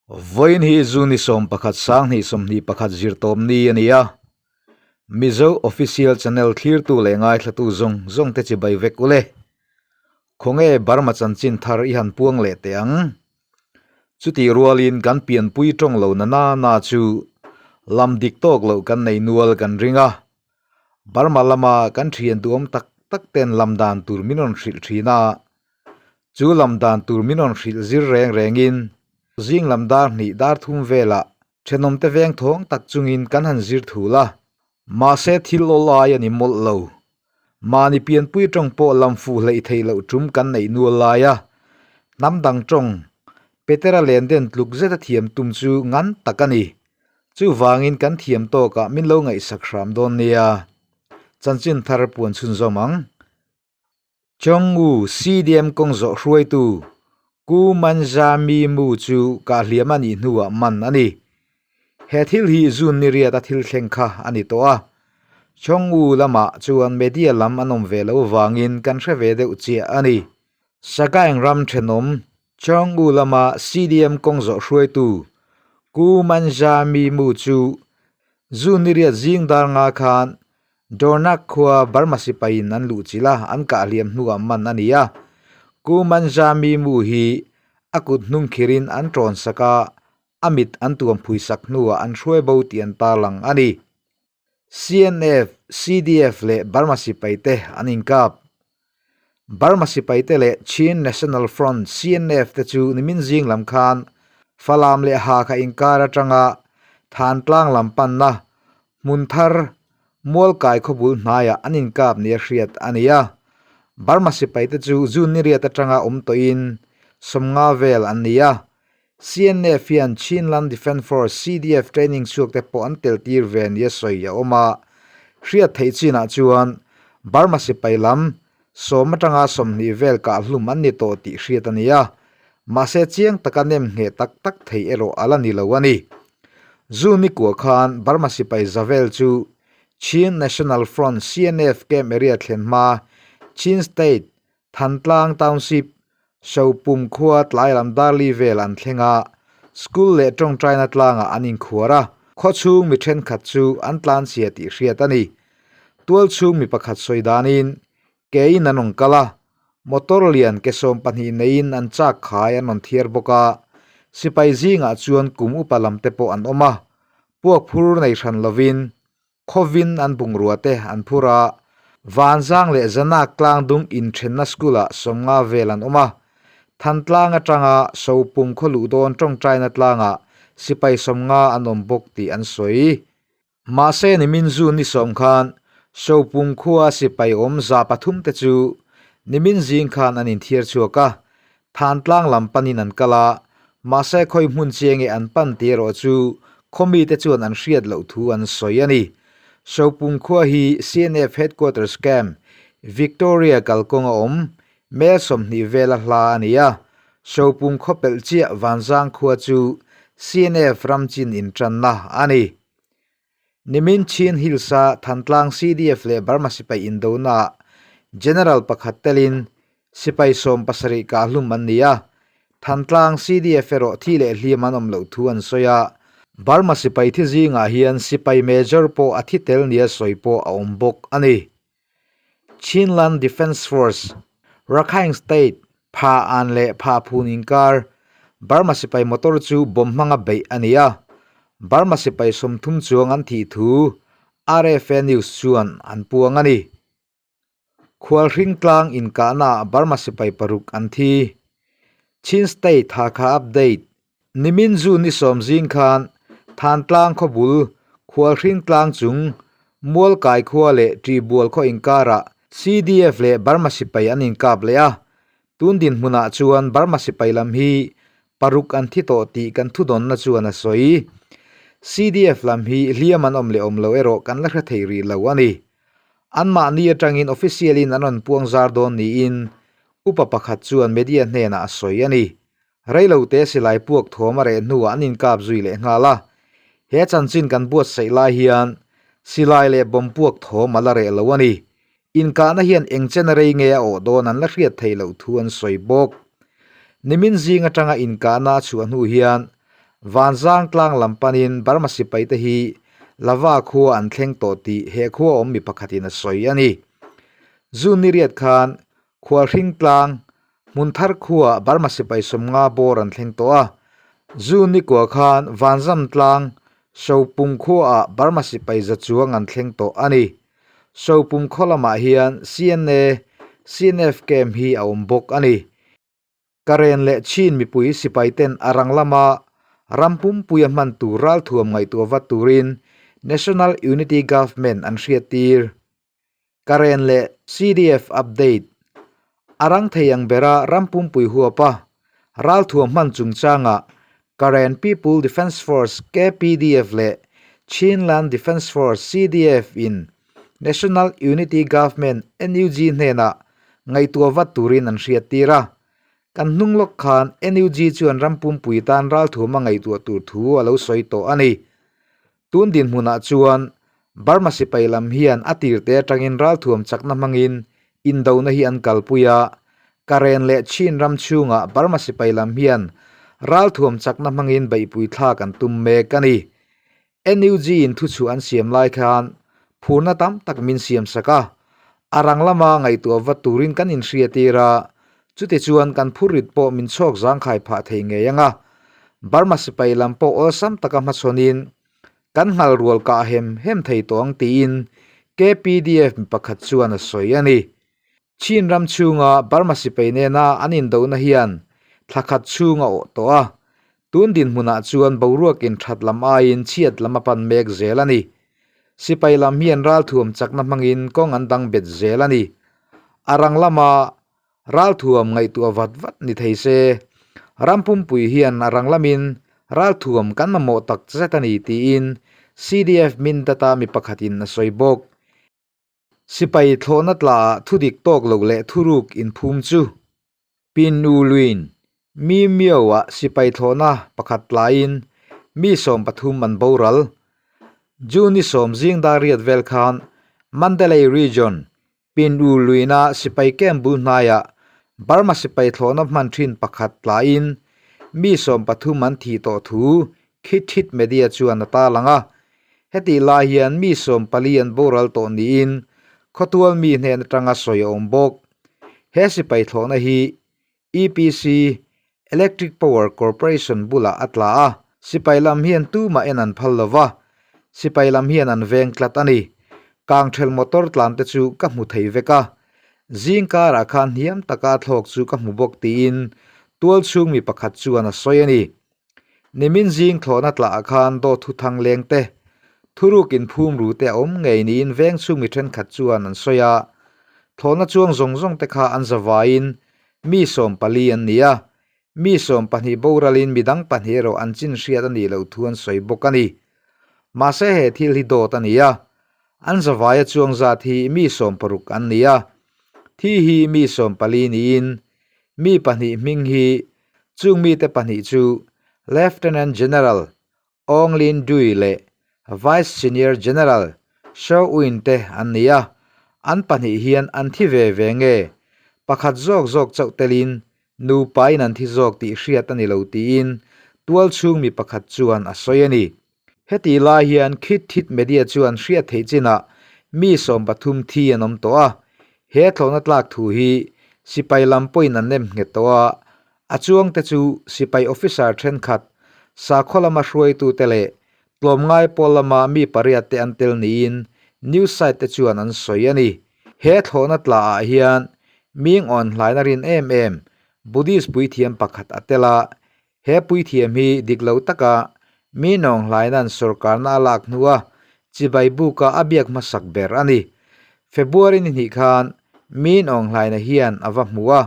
Vawiin hi June 11 2021 zirtawm ni a ni a, Mizo Official Channel thlirtu leh ngaithlatu zawng zawng te chibai vek ule. Khawnge Burma chanchin thar i han puang leh teh ang? Chutih rualin kan pianpui tawng lo na na na chu lam dik tawk loh kan nei nual kan ring a, Burma lama kan thian duhawm tak tak ten lam dan tur min rawn hrilh thin a, Chu lam dan tur min rawn hrilh zir reng rengin zing lam dar hnih dar thum velah thenawmte veng thawng tak chungin kan han zir thul a. Mahse thil awl ai a ni mawlh lo. Mahni pianpui tawng pawh lam fuh hleih theih loh tum kan neih nual lai a. Hnam dang tawng, Petera len den tluk zeta thiam tum chu ngan tak a ni. Chuvangin kan thiam tawkah min lo ngaihsak hram dawn nia. Chanchin thar puan chhunzawm ang. Chawngwu CDM kawng zawh hruaitu Ku Manja Mi Mu chu kahhliam a nih hnuah man a ni. He thil hi June ni riat a thil thleng kha a ni tawh a. Chawngwu lamah chuan media lam an awm ve lo vangin kan hre ve deuh chiah a ni. Sagaing ram thenawm Chawngwu lama CDM kawng zawh hruaitu Ku Manja Mi Mu chu June ni riat zing dar nga khan Dornak khua Burma sipaiin an luh chilh a, an kah hliam hnuah man a ni a. Ku Manja Mi Mu hi a kut hnung khirin an tawn sak a, a mit an tuam phui sak hnuah an hruai bo tih an tarlang a ni. CNF, CDF leh Burma sipaite an inkap. Burma sipaite leh Chin National Front, CNF, te chu nimin zing lam khan Falam leh Hakha inkar atanga Thantlang lam panna Hmun thar, Mualkai khawbul hnaiah an inkap nia hriat a ni a. Burma sipaite chu June ni riat atanga awm tawhin 50 vel an ni a. CNF hian Chinland Defence Force, CDF, training chhuakte pawh an tel tir ve nia sawi a awm a. Hriat theih chinah chuan Burma sipai lam 10 atanga 20 vel kahhlum an ni tawh tih hriat a ni a. Mahse chiang taka nem ngheh tak tak thei erawh a la ni lo a ni. Zu nikua khan Burma sipai za vel chu Chin National Front, CNF, camp area thlen hma Chin State, Thantlang Township, Sopum khua tlai lam Darli vel an thleng a, school leh tawngtaina tlangah an inkhuar a, khaw chhung mi thenkhat chu an tlanchhia tih hriat a ni. Tual chhung mi pakhat sawi danin Keiin an rawn kal a, motor lian ke 12 neiin an chak khai an rawn thiar bawk a, sipai zingah chuan kum upa lam te pawh an awm a, puak phur nei hran lovin khawvin an bungrua te an phur a, Vanzang leh Zanak tlangdung inthenna school-ah 50 vel an awm a, Thantlang atanga Sopum khaw luh dawn tawngtaina tlangah sipai 50 an awm bawk tih an sawi. Mahse nimin June ni 10 khan Sopung khua sipai awm 300 te chu nimin zing khan an inthiar chhuak a, Thantlang lam panin an kal a, mahse khawi hmun chiang nge an pan tih erawh chu khawmi te chuan an hriat loh thu an sawi a ni. Sopung khua hi CNF Headquarters Camp, Victoria kalkawng a awm, mel 20 vela hla a ni a, Sopung khaw pelh chiah Vanzang khua chu CNF ramchin intanna a ni. Nimin Chin Hills-a Thantlang CDF leh Burma sipai indonaah General pakhat telin sipai 70 kahhlum an ni a, Thantlang CDF erawh thi leh hliam an awm loh thu an sawi a, Burma sipai thi zingah hian sipai Major pawh a thi tel nia sawi pawh a awm bawk a ni. Chinland Defence Force, Rakhine State, Pha An leh Pha Phun inkar Burma sipai motor chu bomb hmanga beih a ni a, Burma sipai 30 chuang an thih thu RFA News chuan an puang a ni. Khualhring tlang inkahnaah Burma sipai paruk an thi. Chin State Hakha Update, Nimin June ni 10 zing khan Thantlang khawbul Khualhring tlang chung Mualkai khua leh Ṭihbual khaw inkarah CDF leh Burma sipai an inkap leh a, tun dinhmunah chuan Burma sipai lam hi paruk an thi tawh tih kan thudawnna chuan a sawi. CDF lam hi hliam an awm leh awm lo erawh kan la hre thei rih lo a ni. Anmahni atangin official-in an rawn puang zar dawn niin upa pakhat chuan media hnenah a sawi a ni. Reilote silai puak thawm a reh hnuah an inkap zui leh nghal a. He chanchin kan buatsaih lai hian silai leh bomb puak thawm a la reh lo a ni. Inkahna hian eng chen rei nge a awh dawn an la hriat theih loh thu an sawi bawk. Nimin zing atanga inkahna a chhuah hnu hian. Vanzang tlang lam panin Burma sipaite hi Lava khua an thleng tawh tih he khua awm mi pakhatin a sawi a ni. June ni riat khan Khualhring tlang Hmunthar khuaah Burma sipai sawmnga bawr an thleng tawh a. June ni kua khan Vanzam tlang Sopung khuaah Burma sipai za chuang an thleng tawh a ni. Sopung khaw lamah hian CNA, CNF camp hi a awm bawk a ni. Karen leh Chin mipui sipai ten a rang lama ram pumpuia hman tur ralthuam ngaihtuah vat turin National Unity Government an hriattir. Karen leh CDF update A rang thei ang bera ram pumpui huapa ralthuam hman chungchangah Karen People Defence Force, KPDF, leh Chinland Defence Force, CDF, in National Unity Government, NUG, hnenah ngaihtuah vat turin an hriattir a. Kan hnung lawk khan NUG chuan ram pumpui tan ralthuam a ngaihtuah tur thu a lo sawi tawh a ni. Tun dinhmunah chuan Burma sipai lam hian a tirte atangin ralthuam chakna hmangin indona hi an kalpui a, Karen leh Chin ram chhungah Burma sipai lam hian ralthuam chakna hmangin beihpui thlak an tum mek a ni. NUG in thuchhuah an siam lai khan phurna tam tak min siam sak a, a rang lama ngaihtuah vat turin kan inhriatir a, chutichuan kan phurrit pawh min chhawk zangkhai phah thei ngei ang a. Burma sipai lam pawh awlsam taka hmachhawnin kan nghal rual kah hem hem thei tawh ang tiin KPDF mi pakhat chuan a sawi a ni. Chin ram chhunga Burma sipai nena an indona hian thla khat chhung a awh tawh a, tun dinhmunah chuan boruakin that lam aiin chhiat lam a pan mek zel a ni. Sipai lam hian ralthuam chakna hmangin kawng an dang bet zel a ni. A rang lama Ralthuam ngaihtuah vat vat ni thei se, ram pumpui hian a rang lamin ralthuam kan mamawh tak zet a ni tiin CDF min data mi pakhatin a sawi bawk. Sipai thlawhna tlaah thudik tawk lo leh thuruk inphum chu Pin U Luin Mi Mio-ah sipai thlawhna pakhat tlaiin mi 13 an boral. June ni 10 zing dar riat vel khan Mandalay Region Pin U Luina sipai camp bul hnaiah Burma sipai thlawhna hman thin pakhat tlaiin mi 13 an thih tawh thu Khit Thit Media chuan a tarlang a. Hetih lai hian mi 14 an boral tawh niin khawtual mi hnen atanga sawi a awm bawk. He sipai thlawhna hi EPC, Electric Power Corporation, bulah a tla a, sipai lam hian tumah en an phal lo va, sipai lam hian an veng tlat a ni. Kangthel motor tlan te chu ka hmu thei vek a, zing karah khan hniam taka thlawk chu ka hmu bawk tiin tual chhung mi pakhat chuan a sawi a ni. Nimin zing thlawhna tlaah khan dawt thu thang leng te, thuruk inphum ru te a awm ngei niin veng chhung mi thenkhat chuan an sawi a. Thlawhna chuang zawng zawng te kha an zavaiin mi 14 an ni a, mi 12 boralin midang pahnih erawh an chin hriat a nih loh thu an sawi bawk a ni. Mahse he thil hi dawt a ni a, an zavaia chuang zat hi mi 60 an ni a, thi hi mi 14 niin mi pahnih hming hi Chung mite pahnih chu Lieutenant General Aung Lin Dui leh Vice Senior General Shaw Win te an ni a, an pahnih hian an thi ve ve nge pakhat zawk zawk chauh telin nupain an thi zawk tih hriat a ni lo tiin tualchhung mi pakhat chuan a sawi a ni. Hetih lai hian Khit Thit Media chuan hriat theih chinah mi 13 thi an awm tawh a, he thlawhna tlak thu hi sipai lam pawhin an nem nghet tawh a, a chuangte chu sipai officer thenkhat, sakhaw lama hruaitute leh tlawmngai pawl lama mi pariat te an tel niin news site te chuan an sawi a ni. He thlawhna tlaah hian ming awn hlaina rin em em Buddhist puithiam pakhat a tel a, He puithiam hi dik lo taka mi nawnghlaina'n sorkarna a lak hnua chibai buka a biak hmasak ber a ni. February ni hnih khan mi nawnghlaina hian a va hmu a,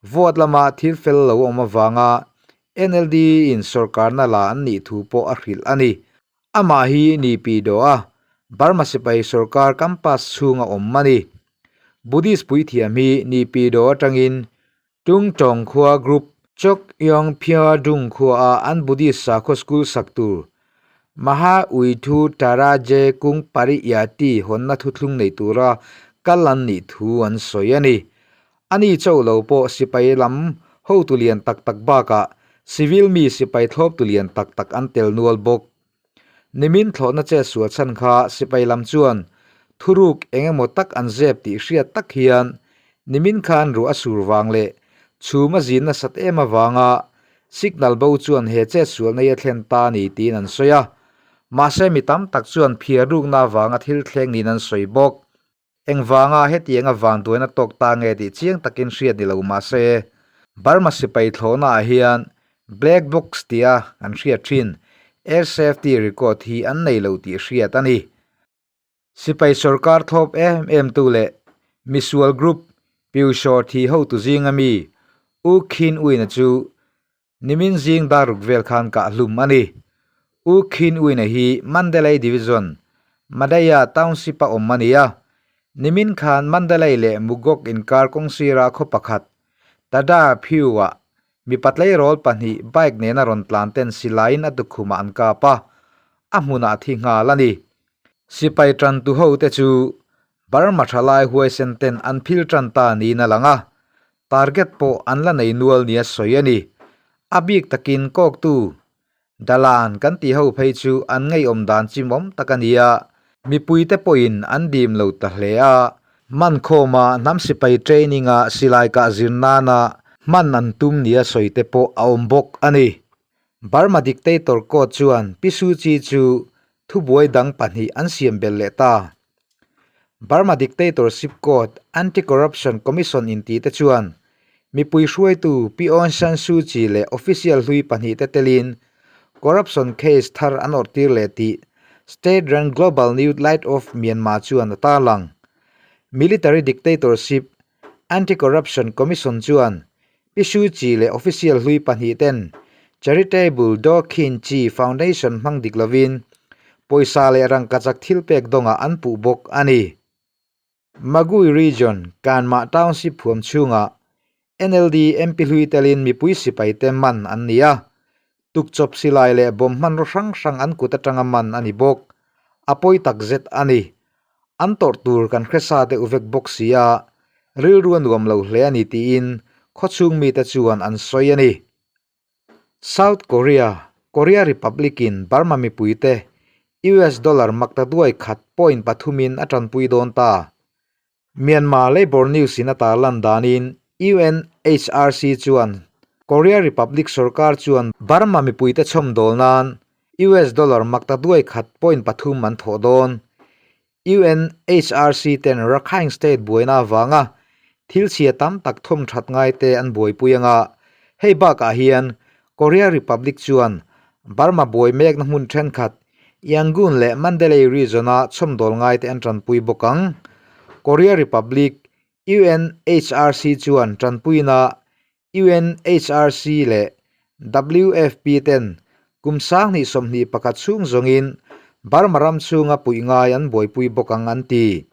vote lama thil fel lo awm avanga NLD in sorkarna la an nih thu pawh a hrilh a ni. Amah hi ni pi dawh a, Burma sipai sorkar campus chhunga awm a ni. Buddhist puithiam hi ni pi dawh atangin Tung Tawng khua Group Chok Yong Phyo Dung khuaah an Buddhist sakhaw school sak tur Maha Uithu Tara Je Kung Pari Yati hawnna thuthlung nei tura kal an nih thu an sawi a ni. Ani chauh lo pawh sipai lam hotu lian tak tak bakah Civil mi sipai thlawptu lian tak tak an tel nual bawk. Nimin thlawhna che sual chhan kha sipai lam chuan thuruk eng emaw tak an zep tih hriat tak hian nimin khan ruah a sur vang leh chhum a zin nasat em avanga signal bo chuan he chetsualna hi a thlen ta a ni tiin an sawi a. Mahse mi tam tak chuan phiar rukna avanga thil thleng niin an sawi bawk. Engvanga hetianga vanduaina tawk ta nge tih chiang takin hriat ni lo mah se, Burma sipai thlawhnaah hian Black Box tia an hriat thin Air Safety Record hi an nei lo tih hriat a ni. Sipai sorkar thlawp em em tu leh misual group Pyushaw thi hotu zinga mi U Khin Uina chu Nimin zing dar ruk vel khan kah hlum a ni. U Khin Uina hi Mandalay Division, Madaya Township-a awm a ni a. Nimin khan Mandalay leh Mugok inkar kawng sira khaw pakhat, Tada Phyu-ah mipa tleirawl pahnih bike nena rawn tlan ten silaiin a tukhumah an kap a, a hmunah a thi nghal a ni. Sipai tantu hote chu Burma thalai huaisen ten an phil tan ta niin a lang a, target pawh an la nei nual nia sawi a ni. A bik takin kawktu Dalan kan tih ho phei chu an ngeiawm dan chimawm tak a ni a, mipuite pawhin an dim lo ta hle a. Hmankhawma hnam sipai training-a silai kah zir nana hman an tum nia sawi te pawh a awm bawk a ni. Burma dictator court chuan Pi Suu Kyi chu thubuai dang pahnih an siam belh leh ta. Burma dictatorship court Anti-Corruption Commission inti te chuan mipui hruaitu Pi Aung San Suu Kyi leh official hlui pahnih te telin corruption case thar an awrhtir leh tih state-run Global New Light of Myanmar chuan a tarlang. Military dictatorship Anti-Corruption Commission chuan Pi Suu Kyi leh official hlui pahnih ten Charitable Daw Khin Kyi Foundation hmang dik lovin pawisa leh rangkachak thil pek dawngah an puh bawk a ni. Magui Region, Kanmah Township huam chhungah NLD MP hlui telin mipui sipai te man an ni a, tukchawp silai leh bawm hmanraw hrang hrang an kut atanga man a ni bawk. A pawi takzet a ni. An tawrh tur kan hre sa deuh vek bawk si a, rilru a nuam lo hle a ni tiin khawchhung mite chuan an sawi a ni. South Korea, Korea Republic-in Burma mipuite US dollar makta duai khat point pathumin a tanpui dawn ta. Myanmar Labour News in a tarlan danin UNHRC chuan Korea Republic sorkar chuan Burma mipuite chhawmdawl nan US dollar makta duai khat point pathum an thawh dawn. UNHRC ten Rakhine State buaina avanga thil chhia tam tak thawm that ngaite an buaipui anga hei bakah hian Korea Republic chuan Burma buai mekna hmun thenkhat Yangon leh Mandalay region-a chhawmdawl ngaite an tanpui bawk ang. Korea Republic UNHRC chuan tanpuina UNHRC leh WFP ten kum 2021 chhung zawngin Burma ram chhunga puih ngai an buaipui bawk ang an ti.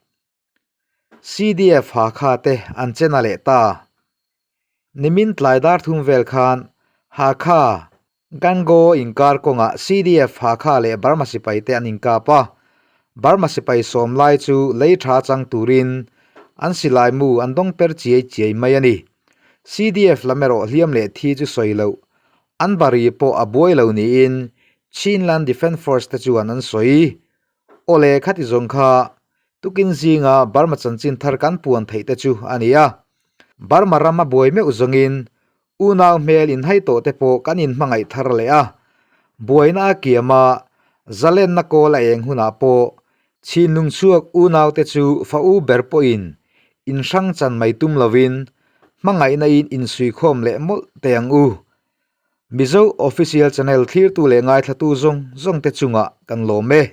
CDF Hakha te an che na leh ta. Nimin tlai dar thum vel khan Hakha, Gangaw inkar kawngah CDF Hakha leh Burma sipai te an inkap a. Burma sipai sawm lai chu lei tha chang turin an silai mu an dawng per chiai chiai mai a ni. CDF lam erawh hliam leh thi chu sawi loh an bari pawh a buai lo niin Chinland Defence Force te chuan an sawi. Awle khati zawng kha tukin zinga Burma chanchin thar kan puan theih te chu a ni a. Burma ram a buai meuh zawngin unau hmel inhai tawh te pawh kan inhmangaih thar leh a. Buaina a kiam a, zalenna kawl a eng hunah pawh chhinlung chhuak unau te chu fa u ber pawhin inhrang chan mai tum lovin hmangaihna in insuikhawm leh mawlh teh ang u. Mizo Official Channel thlirtu leh ngaithlatu zawng zawng te chungah kan lawm e.